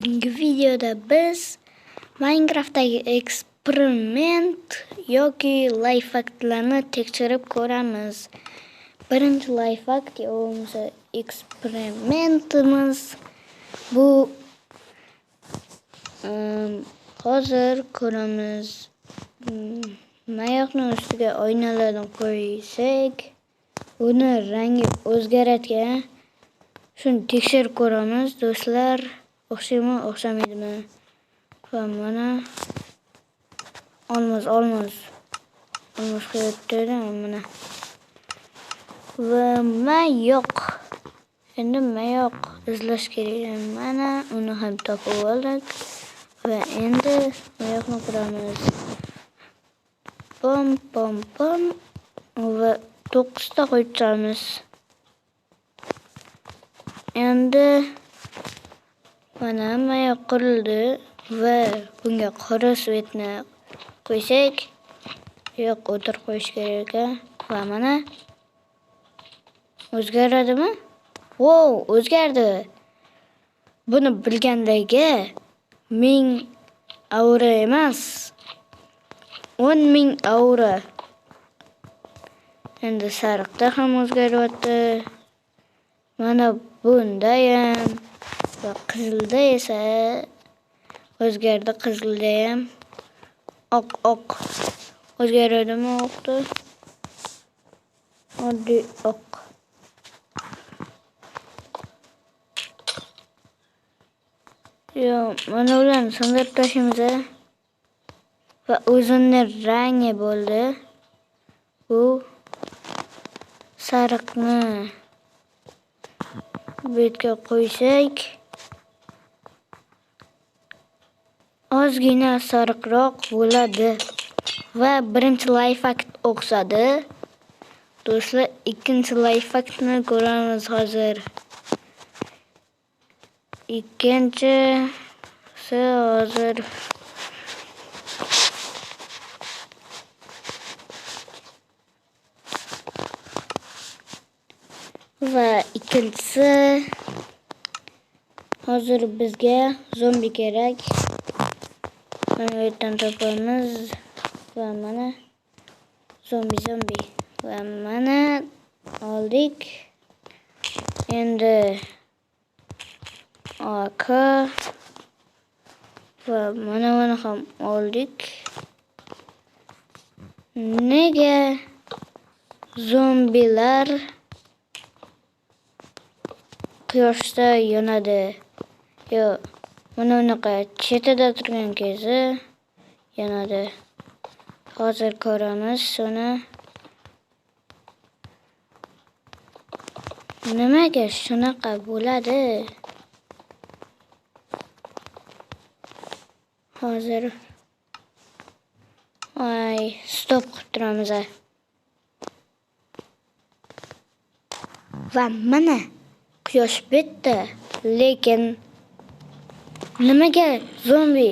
Bugungi videoda biz Minecraftdagi eksperiment yoki lifehacklarni tekshirib ko'ramiz. Birinchi lifehack yo bo'lmasa eksperimentimiz bu hozir ko'ramiz. Mayoqning ustiga oynalarni qo'ysak, uni rangi o'zgaradigan. Shuni tekshirib ko'ramiz, do'stlar. O'xshaymi, o'xshamaydimi? Va mana olmos, olmos. Olmos qayerda? Mana. Va mayoq. Endi mayoq izlash kerak. Mana uni ham topib oldik. Va endi mayoqni quramiz. Pom pom pom va 9 ta qo'yib chiqamiz. Endi mana mayoq qurildi va bunga qora svetni qo'ysak, yo'q, o'tirib qo'yish kerak ekan. Va mana o'zgaradimi? Wow, o'zgardi. Buni bilgandagi 1000 avro emas, 10,000 avro. Endi sariqda ham o'zgaryapti. Mana bundayam va qizilda esa o'zgardi, qizilda ham oq oq o'zgaradimi oqda? Oddiy oq. Yo, mana ularni sindirib tashlaymiz va o'zini rangi bo'ldi. Bu sariqni bu yerga qo'ysak, ozgina sariqroq bo'ladi. Va birinchi lifehack o'xshadi. Do'stlar, ikkinchi lifehackni ko'ramiz hozir. Ikkinchisi hozir va ikkinchisi hozir bizga zombi kerak. Mana bu yerdan topamiz va mana zombi, zombi va mana oldik. Endi AK va mana buni ham oldik. Nega zombilar quyoshda yonadi? Yo, mana bunaqa chetida turgan kezi yonadi. Hozir ko'ramiz shuni. Nimaga shunaqa bo'ladi? Hozir ay, stop qilib turamiz. Va mana quyosh bitdi, lekin nimaga zombi?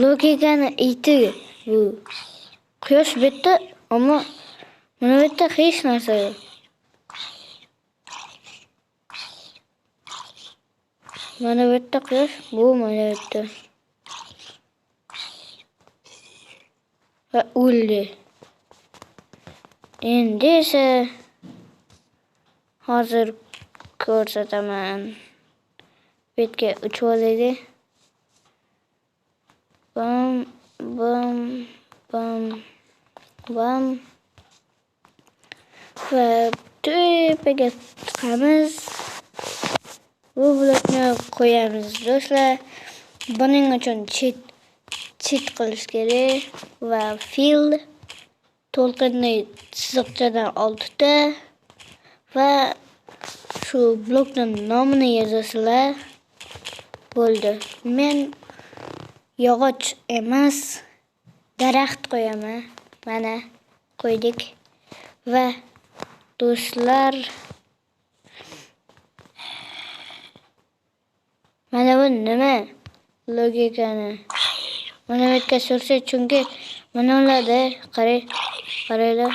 Logikani iti bu. Quyosh bitdi, ammo mana bu yerda hech narsa yo'q. Mana bu yerda quyosh, bu mana bu yerda. Va o'ldi. Endi esa hozir ko'rsataman. Bu yerga uchib olaylik. Bam, bam, bam, bam. Va tepaga chiqamiz. Bu blokni qo'yamiz, do'stlar. Buning uchun chet qilish kerak va fil to'lqinli chiziqchadan oldida va shu blokning nomini yozasizlar. Bo'ldi. Men yog'och emas, daraxt qo'yaman. Mana qo'ydik. Va do'stlar, mana bu nima? Logikani. Mana bu yerga sursa, chunki mana ularda qarang, qaranglar.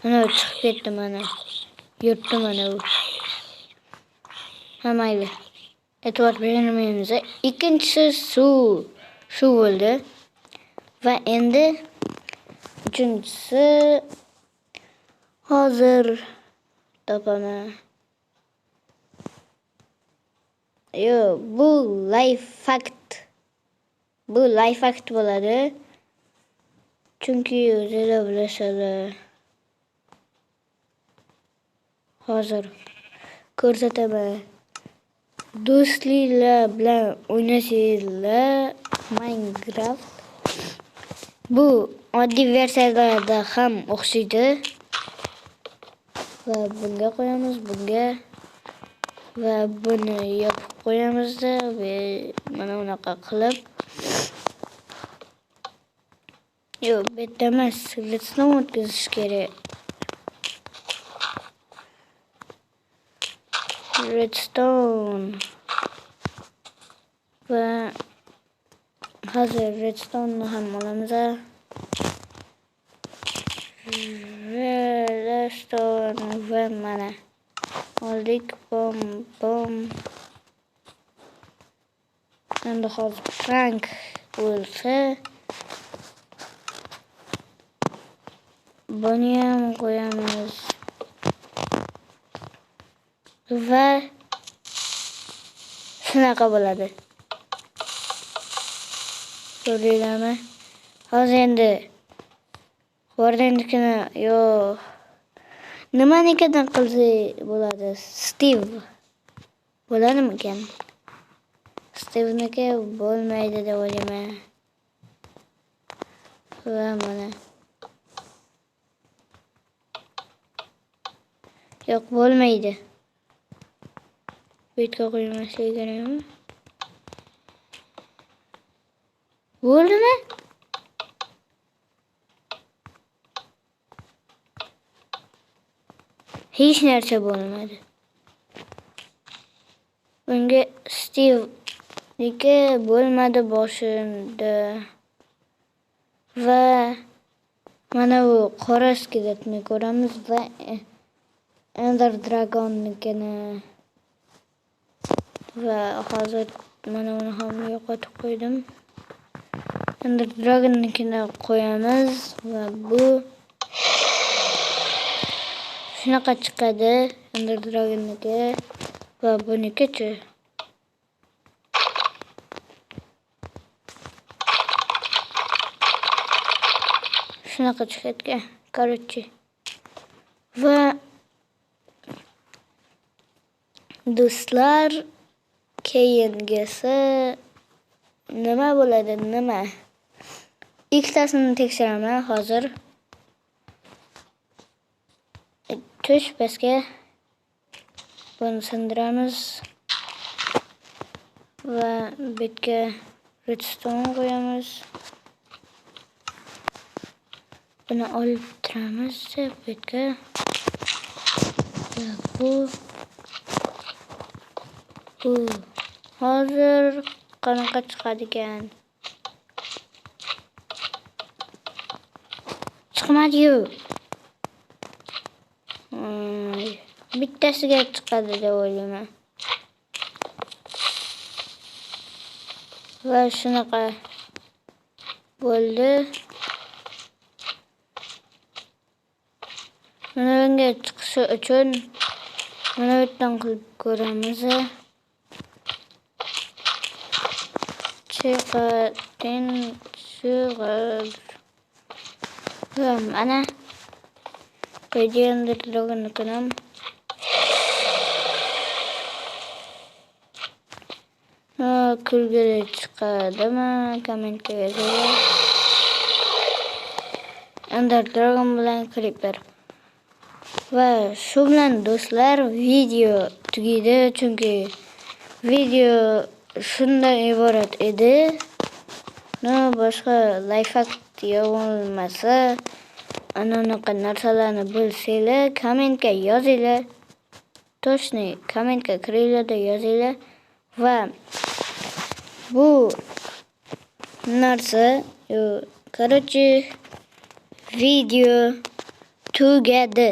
Mana bu chiqib ketdi mana. Yurtdi mana bu. Ha, mayli. E'tibor bermaymiz. Ikkinchisi suv. Shu bo'ldi. Va endi uchinchisi hozir topaman. Yo'q, bu life fact. Bu life fact bo'ladi. Chunki o'zinglar bilasizlar. Hozir ko'rsataman. Do'stliklar bilan o'ynasanglar Minecraft bu oddiy versiyalarda ham o'xshaydi. Va bunga qo'yamiz, bunga va buni yopib qo'yamizda va mana bunaqa qilib. Yo'q, bu yerda emas, redstone o'tkazish kerak. Redstone. Va hozir redstone'ni ham olamiz. Redstone va mana oldik. Bom bom. Endi hozir prank bo'lsa buni ham qo'yamiz. Va shunaqa bo'ladi. Ko'rdinglarmi? Hozir endi Wardennikini yo'q. Nimanikidan qilsak bo'ladi? Steve bo'ladimikan? Steve'niki bo'lmaydi deb o'ylayman. Va mana. Yo'q, bo'lmaydi. Bu yerga qo'ymaslik kerakmi? Bo'ldimi? Hech narsa bo'lmadi. Bunga Steve'niki bo'lmadi boshida. Va mana bu qora skeletni ko'ramiz va Ender Dragon'nikini. Va hozir mana buni ham yo'qotib qo'ydim. Ender Dragon'nikini qo'yamiz va bu shunaqa chiqadi Ender Dragon'niki va buniki-chi. Shunaqa chiqadi, короче. Va do'stlar, keyingisi nima bo'ladi, nima? Ikkitasini tekshiraman hozir. Tush pastga. Buni sindiramiz va betga redstone qo'yamiz. Buni olib turamiz betga. Va bu hozir qanaqa chiqadi ekan? Chiqmadi-yu. Bittasiga chiqadi deb o'ylayman. Va shunaqa bo'ldi. Mana bunga chiqishi uchun mana bu yerdan qilib ko'ramiz. Chiqadin chiqib. Va mana Ender Dragon'nikini. Kulgili chiqadimi? Kommentga yozinglar. Ender Dragon bilan Creeper. Va shu bilan do'stlar video tugaydi, chunki video shundan iborat edi. No, boshqa lifehack bo'lmasa, ana unaqa narsalarni bilsanglar, kommentga yozinglar. Toshni kommentga kiringlar-da yozinglar. Va bu narsa, короче, video tugadi.